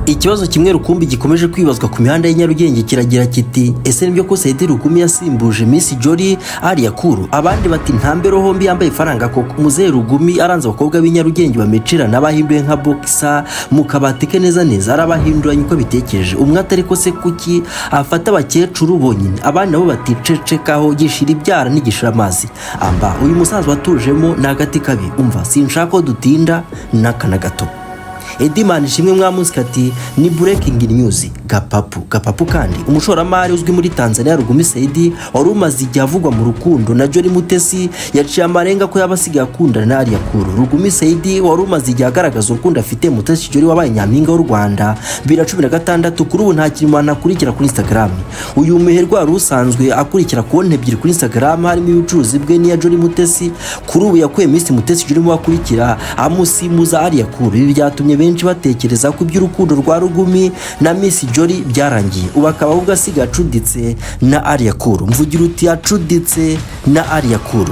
Ikibazo kimwe rukumbi gikomeje kwibazwa ku mihanda y'i Nyarugenge kiragira kiti: "Ese nibyo ko Saidi Rugumi yasimbuje Miss Jolly Alliah Cool?" Abandi bati: "Ntambero hombi yambaye ifaranga koko." Muzehe Rugumi aranze abakobwa b'i Nyarugenge bamecerana, bahinduye nka boxer mu kabati ke neza neza, arabahinduranya uko abitekereje. Umwe atari ko se kuki afata abakecuru bonyine? Abandi nabo bati: "Cecekaho, gishira ibyara ntigishira amazi." Amba uyu musaza watujemo ni agati kabi. Umva, sinshaka ko dutinda n'aka na gato. Edimani Ishimwe mwamusika ati: "Ni breaking news gapapu gapapu." Kandi umushoramari uzwi muri Tanzania Rugumi Saidi, wari umaze igihe avugwa mu rukundo na Jolly Mutesi, yaciye amarenga ko yaba asigaye akundana na Alliah Cool. Rugumi Saidi wari umaze igihe agaragaza urukundo afite Mutesi Jolly wabaye nyampinga w'u Rwanda 2016, kuri ubu nta kintu akurikira kuri Instagram. Uyu muherwe wari usanzwe akurikira konti ebyiri kuri Instagram, harimo ubucuruzi bwe n'iya Jolly Mutesi, kuri ubu yakuye Miss Mutesi Jolly mu bakurikira, amusimuza Alliah Cool. Ibi byatumye benshi batekereza ko iby'urukundo rwa Rugumi na Miss Jolly byarangiye, ubu akaba ahubwo asigaye acuditse na Alliah Cool. Mvugira uti acuditse na Alliah Cool.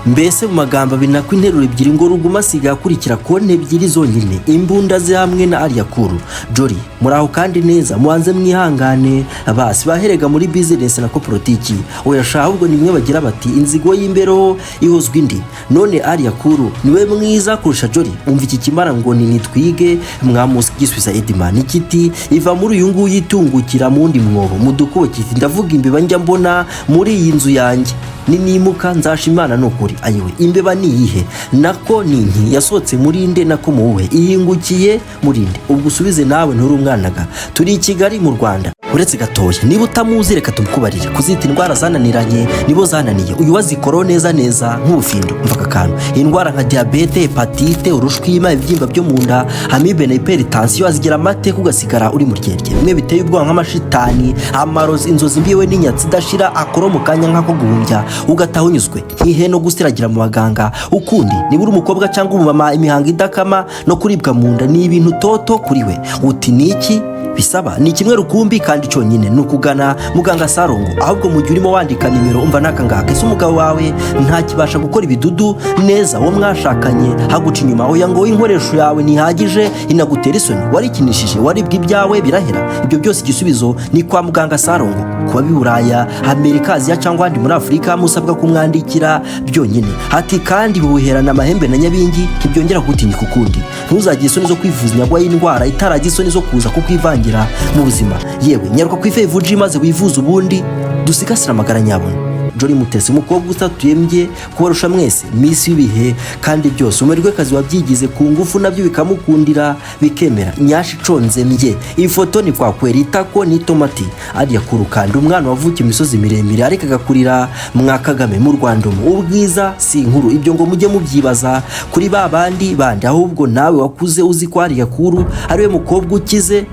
Mbese mu magambo abiri, nako interuro ebyiri, ngo Rugumi asigaye akurikira konti ebyiri zonyine, imbunda ze hamwe na Alliah Cool. Jolly muri aho kandi neza, mubanze mwihangane basi baherega muri business na politiki. Oya sha, ahubwo nimwe bagira bati: "Inzigo y'imbereho ihozwa indi." None Alliah Cool niwe mwiza kurusha Jolly? Umva iki kimara ngo ni nitwige mwamusi gisubiza Edman kiti: "Iva muri uyu nguyu itungukira mu wundi mwobo mu dukubo." Kiti: "Ndavuga imbeba njya mbona muri iyi nzu yanjye, ninimuka nzasha Imana." Ni ukuri ayiwe, imbeba ni iyihe? Nako ni inki yasohotse muri nde? Nako muwuhe ihingukiye muri nde? Ubwo usubize nawe, nturi umwanaga. Turi i Kigali mu Rwanda. Uretse gatoya, niba utamuzi reka tumukubarire. Kuzita indwara zananiranye nibo zananiye, uyu wazikoraho neza neza nk'ubufindo. Mva aka kantu: indwara nka diyabete, hepatite, urushwima, ibibyimba byo mu nda, amibe na hypertension azigira amateka, ugasigara uri mu ryerye. Bimwe biteye ubwoba nk'amashitani, amarozi, inzozi mbi we n'inyatsi idashira, akora mu kanya nk'ako guhumbya, ugataha unyuzwe ntihe no gusiragira mu baganga ukundi. Niba uri umukobwa cyangwa umumama, imihango idakama no kuribwa mu nda ni ibintu toto kuri we. Uti: "Ni iki bisaba?" Ni kimwe rukumbi kandi cyonyine, ni ukugana muganga Sarongo. Ahubwo mu gihe urimo wandika nimero, umva n'aka ngaka: ese umugabo wawe ntakibasha gukora ibidudu neza? Uwo mwashakanye haguca inyuma? Oya, ngo inkoresho yawe ntihagije, inagutera isoni? Warikinishije, waribwa ibyawe birahera? Ibyo byose igisubizo ni kwa muganga Sarongo. Kuba Buraya, Amerika, Aziya cyangwa ahandi muri Afurika, musabwa kumwandikira byonyine. Hati kandi buherana amahembe na nyabingi, ntibyongera kugutinyika ukundi. Ntuzagire isoni zo kwivuza inyagwa y'indwara itaragira isoni zo kuza kukwivangira mu buzima. Yewe, nyaruka ku ifevuji maze wivuze, ubundi dusigasire amagara nyabona. Jolly Mutesi, umukobwa utatuye mbye kubarusha mwese, Miss w'ibihe kandi byose, umuherwekazi wabyigize ku ngufu nabyo bikamukundira bikemera, nyashi iconze mbye ifoto ni kwakwera itako n'itomati. Alliah Cool kandi, umwana wavukiye mu misozi miremire ariko agakurira mwa Kagame mu Rwanda. Umu ubwiza si inkuru, ibyo ngo mujye mubyibaza kuri ba bandi bandi. Ahubwo nawe wakuze uzi ko Alliah Cool ariwe mukobwa ukize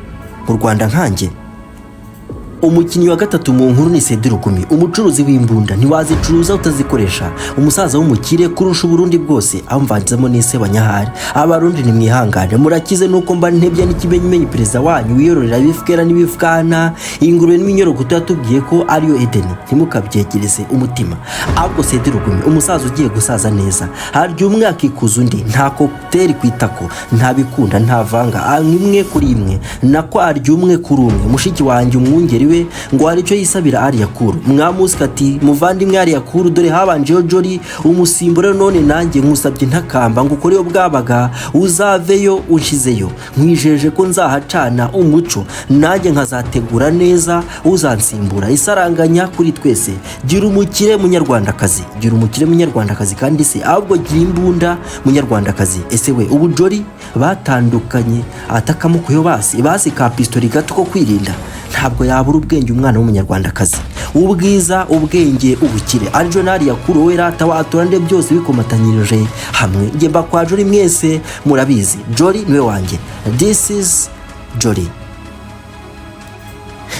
mu Rwanda nkanjye. Umukinnyi wa gatatu mu nkuru ni Saidi Rugumi, umucuruzi w'imbunda, ntiwazicuruza utazikoresha, umusaza w'umukire kurusha Uburundi bwose, aho mvanzemo n'ise wa Nyahari. Abarundi nimwihangane, murakize nuko mba ntebya n'ikimenyimenyi perezida wanyu wiyororera ibifukera n'ibifukana, ingurube n'iminyorogoto, yatubwiye ko ariyo Edeni. Ntimukabyegereze umutima. Ahubwo Saidi Rugumi, umusaza ugiye gusaza neza, harya umwe akikuza undi, nta cocktail ku itako, ntabikunda, ntavanga, anywa imwe kuri imwe, nako arya umwe kuri umwe. Mushiki wanjye umwungeri we ngo hari icyo yisabira Alliah Cool. Mwamusika ati: "Muvandimwe Alliah Cool, dore habanjeyo Jolly umusimbura, none nanjye nkusabye ntakamba ngo ukore iyo bwabaga uzaveyo unshizeyo. Nkwijeje ko nzahacana umuco, nanjye nkazategura neza uzansimbura, isaranganya kuri twese. Gira umukire munyarwandakazi, gira umukire munyarwandakazi." Kandi se ahubwo gira imbunda munyarwandakazi. Ese we, ubu Jolly batandukanye atakamukuyeho basi basi ka pistori gato ko kwirinda? Ntabwo yabura ubwenge umwana w'umunyarwandakazi. Ubwiza, ubwenge, ubukire, arjo Alliah Cool, wowe rata watura nde byose bikomatanyirije hamwe? Njye mba kwa Jolly, mwese murabizi, Jolly niwe wanjye. This is Jolly.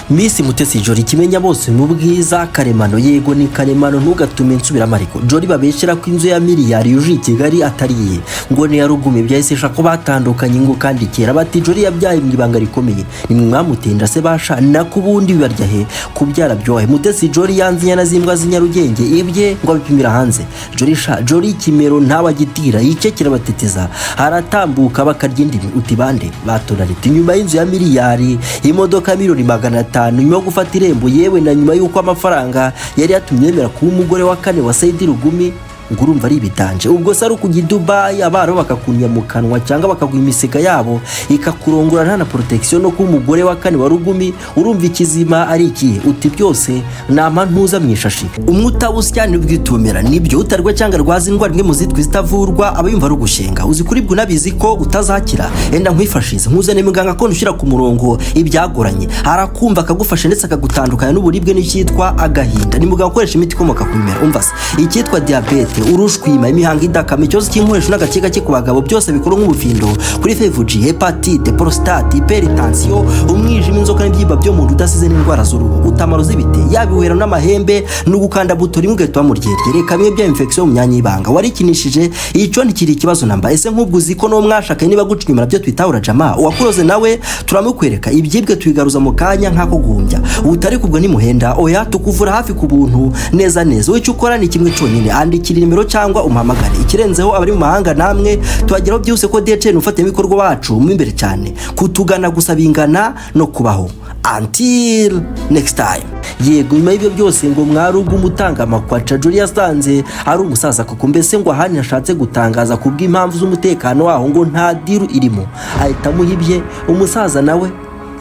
Miss Mutesi Jolly, kimenya bose mu bwiza karemano, yego ni karemano, ntugatume nsubiramo. Ariko Jolly babeshyera ko inzu ya miliyari yuje i Kigali atari iye, ngo ni iya Rugumi, byahise ko batandukanye ngo kandi kera. Bati Jolly yabyaye mu ibanga rikomeye, ni mwe mwamutenda se basha nako ubundi bibarya he kubyara byohe. Mutesi Jolly yanze inyana z'imbwa z'i Nyarugenge, ibye ngo abipimira hanze. Jolly sha Jolly, ikimero ntabagitira icye kirabateteza, haratambuka bakarya indimi. Uti bande batonarite nyuma y'inzu ya miliyari, imodoka ya miliyoni 500, nyuma yo gufata irembo, yewe na nyuma y'uko amafaranga yari yatumye yemera kuba umugore wa kane wa Saidi Rugumi, ngo urumva ari ibitanje. Ubwo se ari ukujya i Dubai abarabu bakakunya mu kanwa cyangwa bakaguha imisega yabo ikakurongora nta na protection, no kuba umugore wa kane wa Rugumi, urumva ikizima ari ikihe? Uti byose ni amantuza mu ishashi. Umwe utawusya ntibwitumira nibyo, utarwa cyangwa arwaza indwara imwe mu zitwa zitavurwa aba yumva ari ugushenga. Uzi kuribwa unabizi ko utazakira. Enda nkwifashize nkuzane muganga ko ushyira ku murongo ibyagoranye, arakumva akagufasha ndetse akagutandukanya n'uburibwe n'icyitwa agahinda. Ni muganga ukoresha imiti ikomoka ku bimera. Umva se, icyitwa diyabete, urushwima, imihango idakama, ikibazo cy'inkoresho n'agake gake ku bagabo, byose bikora nk'ubufindo kuri fevuji, hépatite, prostate, hypertension, umwijima, inzoka n'ibyimba byo mu nda, udasize n'indwara z'uruhu. Utamaro zibite yaba ihuhero n'amahembe, ni ugukanda buto rimwe ugahita bamuryerye. Reka bimwe bya infection mu myanya y'ibanga warikinishije, icyo ntikiri ikibazo namba. Ese nk'ubwo uzi ko n'uwo mwashakanye niba guca inyuma nabyo twitahura? Jama uwakuroze nawe turamukwereka, ibyibwe tubigaruza mu kanya nk'ako guhumbya. Utari kubwo nimuhenda, oya, tukuvura hafi ku buntu neza neza. Wowe icyo ukora ni kimwe cyonyine, andikira nimero cyangwa umuhamagare. Ikirenzeho, abari mu mahanga namwe tuhageraho byihuse ko DHL umufatanyabikorwa wacu mu imbere cyane. Kutugana gusa bingana no kubaho. Until next time. Yego, nyuma y'ibyo byose ngo mwarugu umutanga amakwaca, Jolly yasanze ari umusaza koko. Mbese ngo ahandi yashatse gutangaza kubw'impamvu z'umutekano waho ngo nta deal irimo, ahita amuha ibye. Umusaza nawe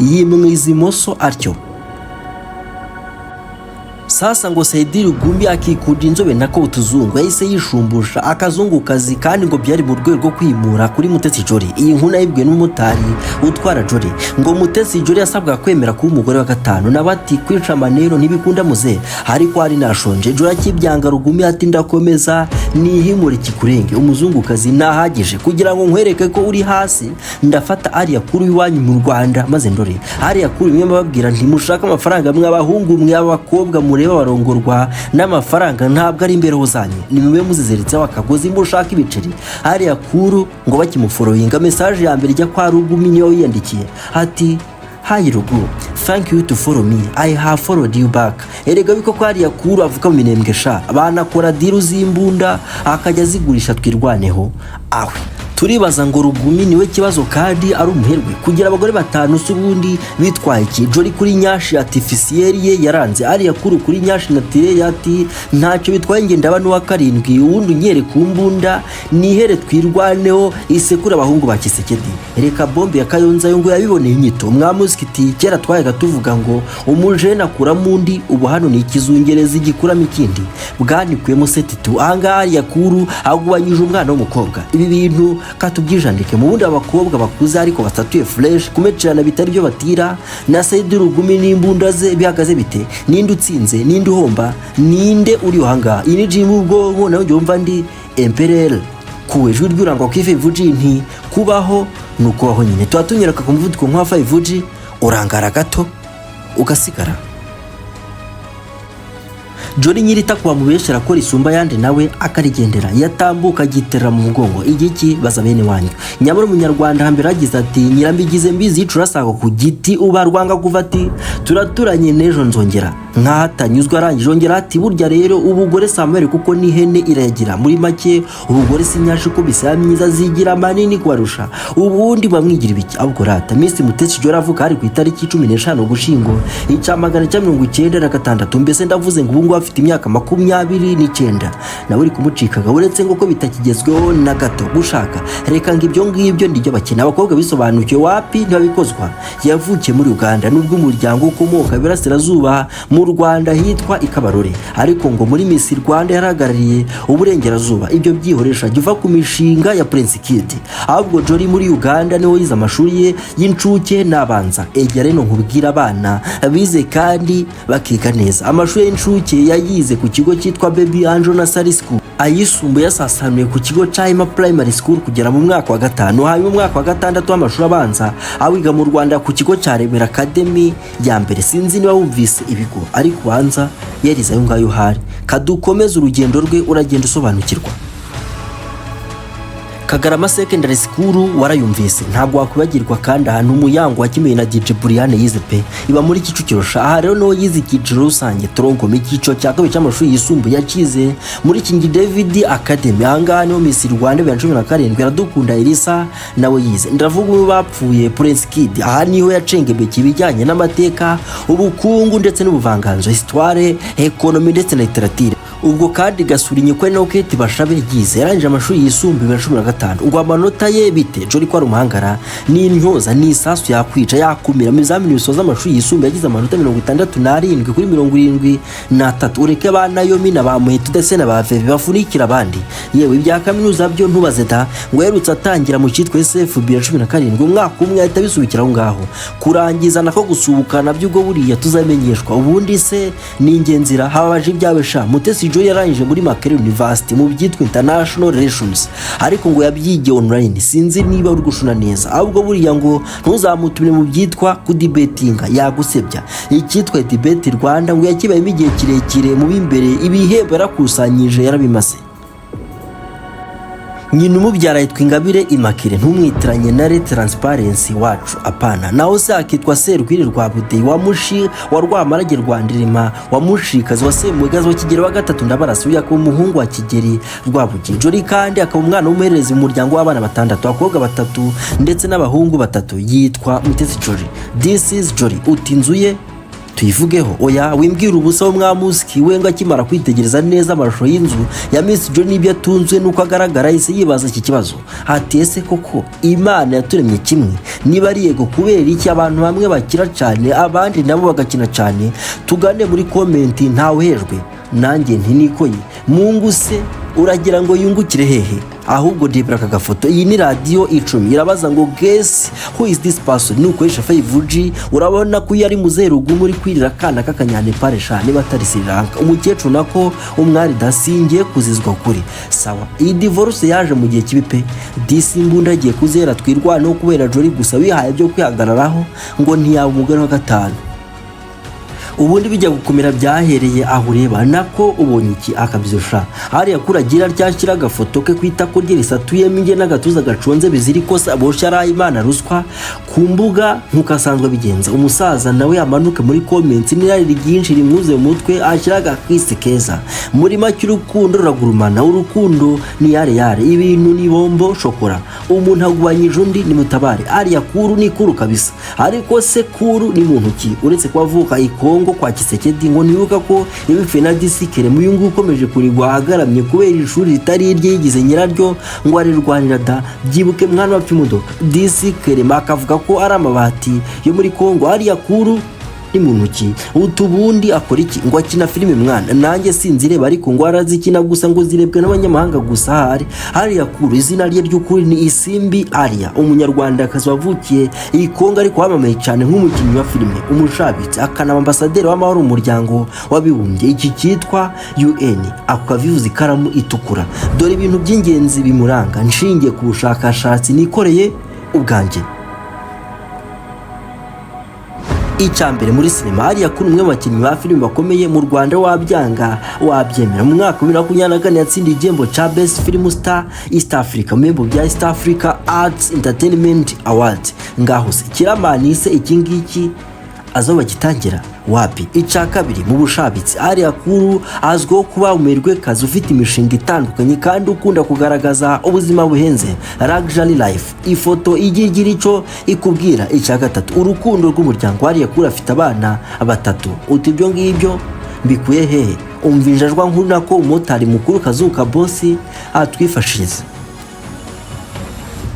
yimwiza imoso atyo. Sasa ngo Saidi Rugumbi akikunda inzobe nako utuzungu, yahise yishumbusha akazungukazi, kandi ngo byari mu rwego rwo kwimura kuri Mutesi Jolly. Iyi nkuru nayibwiwe n'umumotari utwara Jolly. Ngo Mutesi Jolly yasabwaga kwemera kuba umugore wa gatanu, nawe ati kwica amanero ntibikunda muze, ariko hari nashonje. Jolly akibyanga, Rugumi ati ndakomeza nihimure kikurenge. Umuzungukazi nahagije kugira ngo nkwereke ko uri hasi, ndafata ariya kuru iwanyu mu Rwanda maze ndore ariya kuru. Bimwe bababwira, ntimushaka amafaranga mwe abahungu, mwe abakobwa mureba barongorwa n'amafaranga, ntabwo ari imbereho zanyu, nimube muziziritseho akagozi mushaka ibiceri. Ariya kuru ngo bakimufollowinga, message ya mbere ijya kwa Rugumi niyo yiyandikiye ati: "Hi Rugu, thank you to follow me. I have followed you back." Erega biko ko hariya kuru avuka mu Minembwe sha, banakora deal z'imbunda akajya azigurisha Twirwaneho. Awe turibaza ngo Rugumi niwe kibazo kandi ari umuherwe kugira abagore batanu se ubundi bitwaye iki? Jolly kuri nyashi artificielle ye yaranze, ariya kuru kuri nyashi naturelle ati ntacyo bitwaye, ngenda ndaba n'uwa karindwi, uwundi unyere ku mbunda nihere Twirwaneho isekura abahungu ba Kisekedi. Reka bombe ya Kayonza yo ngo yabiboneye inyito mwamusikiti. Kera twayaga tuvuga ngo umujene akuramo undi, ubu hano ni ikizungerezi gikuramo ikindi bwanikuyemo setitu. Ahangaha ariya kuru agubanyije umwana w'umukobwa. Ibi bintu katubyijandike mu bundi, abakobwa bakuze ariko batatuye fresh kumecerana bitari byo batira na Saidi Rugumi n'imbunda ze bihagaze bite? Ninde utsinze, ninde uhomba, ninde uri ahangaha? Iyi ni gym ubwonko nawe yumva ndi empereur ku ijwi ry'urangwa ku 5G. Nti kubaho ni ukubaho nyine, tuba tunyereka ku muvuduko nka 5G, urangara gato ugasigara. Jolly nyirita kuba mubeshera ko risumba ayandi, nawe akarigendera yatambuka agiterera mu mugongo igiki baza bene wanyu. Nyamara umunyarwanda hambere yagize ati nyirambigize mbizi yicura ku giti uba rwanga kuva, ati turaturanye n'ejo nzongera. Nkaho atanyuzwe arangije yongera ati burya rero ubugore si amabere kuko n'ihene irayagira. Muri make ubugore si nyashi ko bisaba myiza zigira manini kubarusha. Ubundi bamwigira ibiki ahubwo rata? Miss Mutesi Jolly avuka hari ku itariki 15 Ugushyingo 1996. Mbese ndavuze ngo ubu ngubu afite imyaka 29, nawe uri kumucikaga, uretse ngo ko bitakigezweho na gato gushaka. Reka ngo ibyo ngibyo nibyo bakina, abakobwa bisobanukiwe wapi ntibabikozwa. Yavukiye muri Uganda nubwo umuryango ukomoka iburasirazuba mu Rwanda hitwa Ikabarore, ariko ngo muri Miss Rwanda yarahagarariye uburengerazuba. Ibyo byihoresha jya uva ku mishinga ya Prince Kid. Ahubwo Jolly muri Uganda niho yize amashuri ye y'incuke n'abanza. Egera rero nkubwira, abana bize kandi bakiga neza. Amashuri y'incuke yayize ku kigo cyitwa Baby Angel Nursery School. Ayisumbuye yasasanuye ku kigo cya Hima Primary School kugera mu mwaka wa gatanu, hanyuma umwaka wa gatandatu w'amashuri abanza awiga mu Rwanda ku kigo cya Remera Academy ya mbere. Sinzi niba wumvise ibigo, ariko ubanza yarize ayo ngayo. Hari kadukomeze urugendo rwe, uragenda usobanukirwa. Kagarama Secondary School warayumvise, ntabwo wakwibagirwa. Kandi ahantu Umuyango wakimiye na DJ Brian yize pe, iba muri Kicukiro sha. Aha rero niho yize icyiciro rusange tronc commun. Icyiciro cya kabiri cy'amashuri yisumbuye yakize muri King David Academy. Ahangaha niho Miss Rwanda 2017 Iradukunda Elsa nawe yize, ndavuga ubu bapfuye Prince Kid. Aha niho yacengebeke ibijyanye n'amateka, ubukungu ndetse n'ubuvanganzo, histoire, economy ndetse na literature. Ubwo kandi gasura inyikwe no Kate Bashabe yize. Yarangije amashuri yisumbuye 2015. Ngo amanota ye bite? Jolly ko ari umuhangara, ni intyoza, ni isasu, yakwica yakumira. Mu bizamini bisoza amashuri yisumbuye yagize amanota 67 kuri 73. Ureke ba Nayomi na ba Muheto ndetse na ba Veve bafunikira abandi. Yewe, ibya kaminuza byo ntubaze da. Ngo yaherutse atangira mu cyitwa SF 2017, umwaka umwe ahita abisubikira aho ngaho. Kurangiza nako gusubuka nabyo ubwo buriya tuzamenyeshwa. Ubundi se ni ingenzira hababaje ibyawe sha. Mutesi Jolly yarangije muri Makerere University mu byitwa International Relations, ariko ngo yabyigiye online. Sinzi niba uri gushuna neza. Ahubwo buriya ngo ntuzamutumire mu byitwa kudebatinga, yagusebya. Icyitwa Debate Rwanda ngo yakibayemo igihe kirekire mu b'imbere, ibihembo yarakusanyije yarabimaze. Nyina umubyara yitwa Ingabire Immaculée, ntumwitiranye na Le Transparency wacu, apana. Naho se akitwa Serwiri rwa Budeyi wa Mushi wa Rwamarage rwa Ndirima wa Mushikazi wa Semugazi wa Kigeli wa gatatu Ndabarasi. Uyu akaba umuhungu wa Kigeli Rwabugiri. Jolly kandi akaba umwana w'umuhererezi mu muryango w'abana batandatu, abakobwa batatu ndetse n'abahungu batatu. Yitwa Mutesi Jolly. This is Jolly. Uti inzu ye tuyivugeho? Oya, wimbwira ubusa. Wo mwamusiki we ngo akimara kwitegereza neza amashusho y'inzu ya Miss Jolly n'ibyo atunzwe n'uko agaragara, yahise yibaza iki kibazo ati: "Ese koko Imana yaturemye kimwe? Niba ari yego, kubera iki abantu bamwe bakira cyane, abandi nabo bagakina cyane?" Tugane muri comment, ntawuhejwe. Nanjye ntinikoye mungu se, uragira ngo yungukire hehe? Ahubwo ndebera aka gafoto. Iyi ni radiyo icumi irabaza ngo: "Guess who is this person?" Nukoresha 5G urabona ko iyo ari muzehe Ruguma uri kwirira akana k'akanyanepale sha, niba atari Sri Lanka, umukecuru nako umwari dasingiye kuzizwa kuri sawa. Iyi divorce yaje mu gihe kibi pe. Disi imbunda agiye kuzera twirwaneho kubera Jolly gusa wihaye byo kwihagararaho, ngo ntiyaba umugore wa gatanu. Ubundi bijya gukomera byahereye aho ureba nako ubonye iki akabyusha hariya kuragira ryashyira agafoto ke ku itako rye risatuyemo inge n'agatuza gaconze bizira ikosa, boshye araha Imana ruswa ku mbuga nk'uko asanzwe abigenza. Umusaza nawe amanuke muri comments n'irari ryinshi rimwuzuye mu mutwe, ashyira agakisi keza. Muri make, urukundo ruragurumana, urukundo ni yare yare, ibintu ni bombo shokora. Umuntu agubanyije undi ni mutabare. Ariya kuru ni kuru kabisa. Ariko se kuru ni muntu ki, uretse kuba avuka i Kongo kwa Kisekedi? Ngo ntibuka ko yabipfuye na disikere muyu nguyu ukomeje kurigwa agaramye kubera ishuri ritari irye yigize nyiraryo, ngo arirwanira da. Byibuke mwana wapfa imodoka disikere akavuga ko ari amabati yo muri Kongo. Ariya kuru ni muntu ki? Utubundi akora iki? Ngo akina filime mwana, nanjye sinzireba, ariko ngo arazikina gusa, ngo zirebwe n'abanyamahanga gusa. Ahari hariya kuru, izina rye ry'ukuri ni Isimbi Alia, umunyarwandakazi wavukiye i Kongo ariko wamamaye cyane nk'umukinnyi wa filime, umushabitsi, akanaba ambasaderi w'amahoro mu Muryango w'Abibumbye, iki cyitwa UN, ako kavivuza ikaramu itukura. Dore ibintu by'ingenzi bimuranga nshingiye ku bushakashatsi nikoreye ubwanjye. Icya mbere, muri sinema, hariya kuri umwe mu bakinnyi ba filime bakomeye mu Rwanda, wabyanga wabyemera. Mu mwaka wa 2024 yatsindiye igihembo cya Best Film Star East Africa mu bihembo bya East Africa Arts Entertainment Awards. Ngaho se kiramani se iki ngiki azo bagitangira wapi? Icya kabiri, mu bushabitsi, Ariya Kuru azwiho kuba umuherwekazi ufite imishinga itandukanye kandi ukunda kugaragaza ubuzima buhenze, luxury life. Ifoto ijya igira icyo ikubwira. Icya gatatu, urukundo rw'umuryango. Ariya Kuru afite abana batatu. Uti ibyo ngibyo mbikuye hehe? Umva injajwa nkuru nako umumotari mukuru Kazuka Bosi atwifashiriza.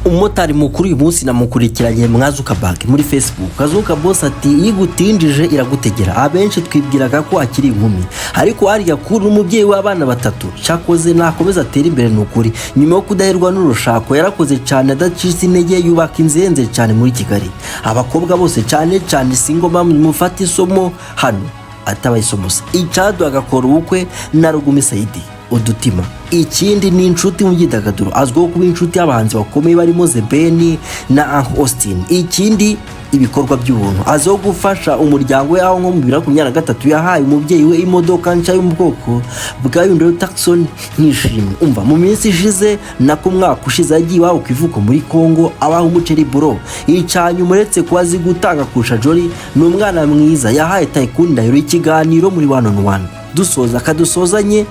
Umumotari mukuru uyu munsi namukurikiranye mwa Zuckerberg muri Facebook. Kazuka Boss ati: "Iyo igutindije iragutegera." Abenshi twibwiraga ko akiri inkumi, ariko hariya kuri umubyeyi w'abana batatu. Cyakoze nakomeza atere imbere ni ukuri. Nyuma yo kudaherwa n'urushako, yarakoze cyane adacitse intege, yubaka inzu ihenze cyane muri Kigali. Abakobwa bose, cyane cyane single mom, mufate isomo hano, atabaye isomo se icadu agakora ubukwe na Rugumi Saidi. Udutima. Ikindi ni inshuti mu myidagaduro, azwiho kuba inshuti y'abahanzi bakomeye barimo The Ben na Uncle Austin. Ikindi, ibikorwa by'ubuntu, azwiho gufasha umuryango we, aho nko mu 2023 yahaye umubyeyi we imodoka nshya yo mu bwoko bwa Hyundai Tucson nk'ishimwe. Umva, mu minsi ishize, nako umwaka ushize, yagiye iwabo ku ivuko muri Congo abaha umuceri bro. Icanyuma, uretse kuba azi gutanga kurusha Jolly, ni umwana mwiza. Yahaye Taikun Ndahiro ikiganiro muri One on One. Dusoza, akadusozanye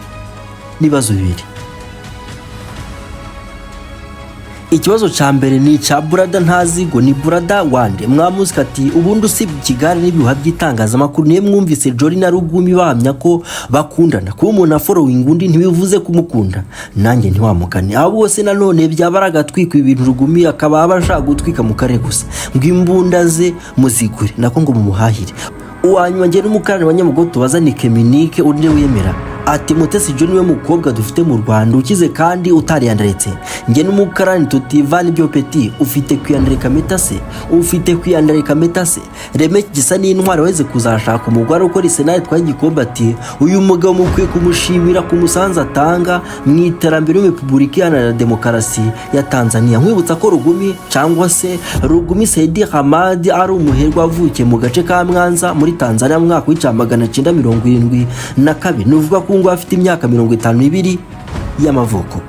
n'ibibazo bibiri. Ikibazo cya mbere ni icya Burada ntazigo ni Burada wande mwamuzi, ati ubundi usibye ikigare n'ibihuha by'itangazamakuru, niyo mwumvise Jolly na Rugumi bahamya ko bakundana. Kuba umuntu afollowing undi ntibivuze kumukunda. Nanjye ntiwamugane. Ahubwo se nanone byaba ari agatwika ibintu, Rugumi akaba aba ashaka gutwika mu karere gusa ngo imbunda ze muzigure, nako ngo mumuhahire. Uwanyuma, njye n'umukarani wa Nyabugogo tubaza ni Keminike undi wemera, ati Mutesi Jolly niwe mukobwa dufite mu Rwanda ukize kandi utariyandaritse. Njye n'umukarani tutivana ibyo peti, ufite kwiyandarika meta se, ufite kwiyandarika meta se. Reme gisa n'intwari weze kuzashaka umugore ukora isenari twaye igikombe, ati uyu mugabo mukwiye kumushimira ku musanzu atanga mu iterambere muri Repubulika Iharanira Demokarasi ya Tanzania. Nkwibutsa ko Rugumi cyangwa se Rugumi Saidi Hamadi ari umuherwe wavukiye mu gace ka Mwanza muri Tanzania mu mwaka w'1972, ni uvuga ko ngo afite imyaka 52 y'amavuko.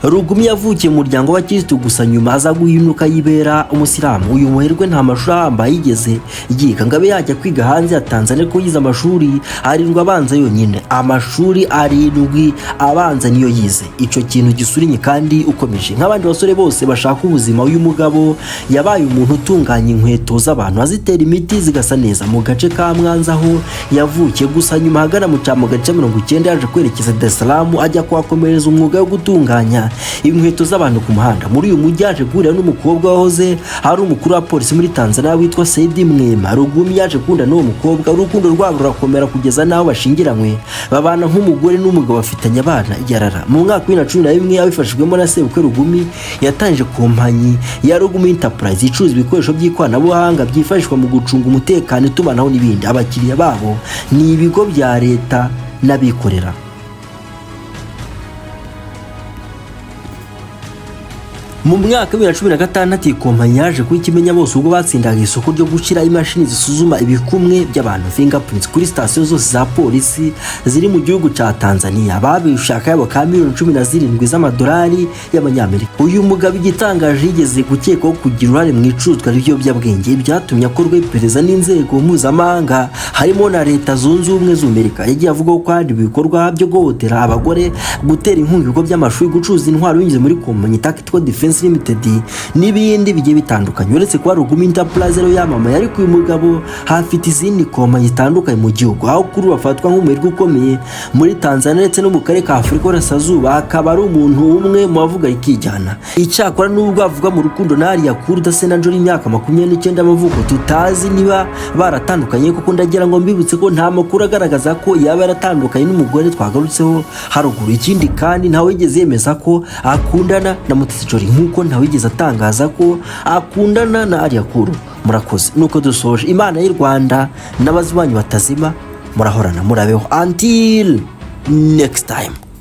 Rugumi yavukiye mu muryango w'abakirisitu, gusa nyuma aza guhinduka yibera umusilamu. Uyu muherwe nta mashuri ahambaye yigeze yiga ngo abe yajya kwiga hanze ya Tanzania, kuko yize amashuri 7 abanza yonyine. Amashuri 7 abanza niyo yize. Icyo kintu gisurinye kandi ukomeje nk'abandi basore bose bashaka ubuzima. Uyu mugabo yabaye umuntu utunganya inkweto z'abantu, azitera imiti zigasa neza mu gace ka Mwanza aho yavukiye. Gusa nyuma ahagana mu cya 990 yaje kwerekeza Dar es Salaam, ajya kuhakomereza umwuga wo gutunganya inkweto z'abantu ku muhanda. Muri uyu mujyi yaje guhurira n'umukobwa wahoze ari umukuru wa polisi muri Tanzania witwa Saidi Mwema. Rugumi yaje gukunda n'uwo mukobwa, urukundo rwabo rurakomera kugeza n'aho bashingiranywe, babana nk'umugore n'umugabo, bafitanye abana yarara. Mu mwaka wa 2011, abifashijwemo na sebukwe, Rugumi yatangije kompanyi ya Rugumi Enterprise icuruza ibikoresho by'ikoranabuhanga byifashishwa mu gucunga umutekano, itumanaho n'ibindi. Abakiriya babo ni ibigo bya leta n'abikorera. Mu mwaka wa 2016 iyi kompanyi yaje kuba ikimenya bose ubwo batsindaga isoko ryo gushyira imashini zisuzuma ibikumwe by'abantu, fingerprints, kuri sitasiyo zose za polisi ziri mu gihugu cya Tanzania. Babishe akayabo ka miliyoni 17 z'amadolari y'amanyamerika. Uyu mugabo igitangaje yigeze gukekwaho kugira uruhare mu icuruzwa ry'ibiyobyabwenge, byatumye akorwa iperereza n'inzego mpuzamahanga harimo na Leta Zunze Ubumwe z'Amerika. Yagiye avuga ko kandi ibikorwa byo guhohotera abagore, gutera inkunga ibigo by'amashuri, gucuruza intwaro binyuze muri kompanyi Tactical Defense Limited n'ibindi bigiye bitandukanye. Uretse kuba Rugumi Enterprise ariyo yamamaye, ariko uyu mugabo hafite izindi kompanyi zitandukanye mu gihugu, aho kuri ubu afatwa nk'umuherwe ukomeye muri Tanzania ndetse no mu karere ka Afurika y'Uburasirazuba, akaba ari umuntu umwe mu bavuga rikijyana. Icyakora nubwo avuga mu rukundo na Alliah Cool udase na Jolly, imyaka 29 y'amavuko, tutazi niba baratandukanye, kuko ndagira ngo mbibutse ko nta makuru agaragaza ko yaba yaratandukanye n'umugore twagarutseho haruguru. Ikindi kandi, ntawigeze yemeza ko akundana na Mutesi Jolly, nk'uko ntawigeze atangaza ko akundana na Alliah Cool. Murakoze, nuko dusoje. Imana y'u Rwanda n'abazibanyu batazima murahorana, murabeho. Until next time.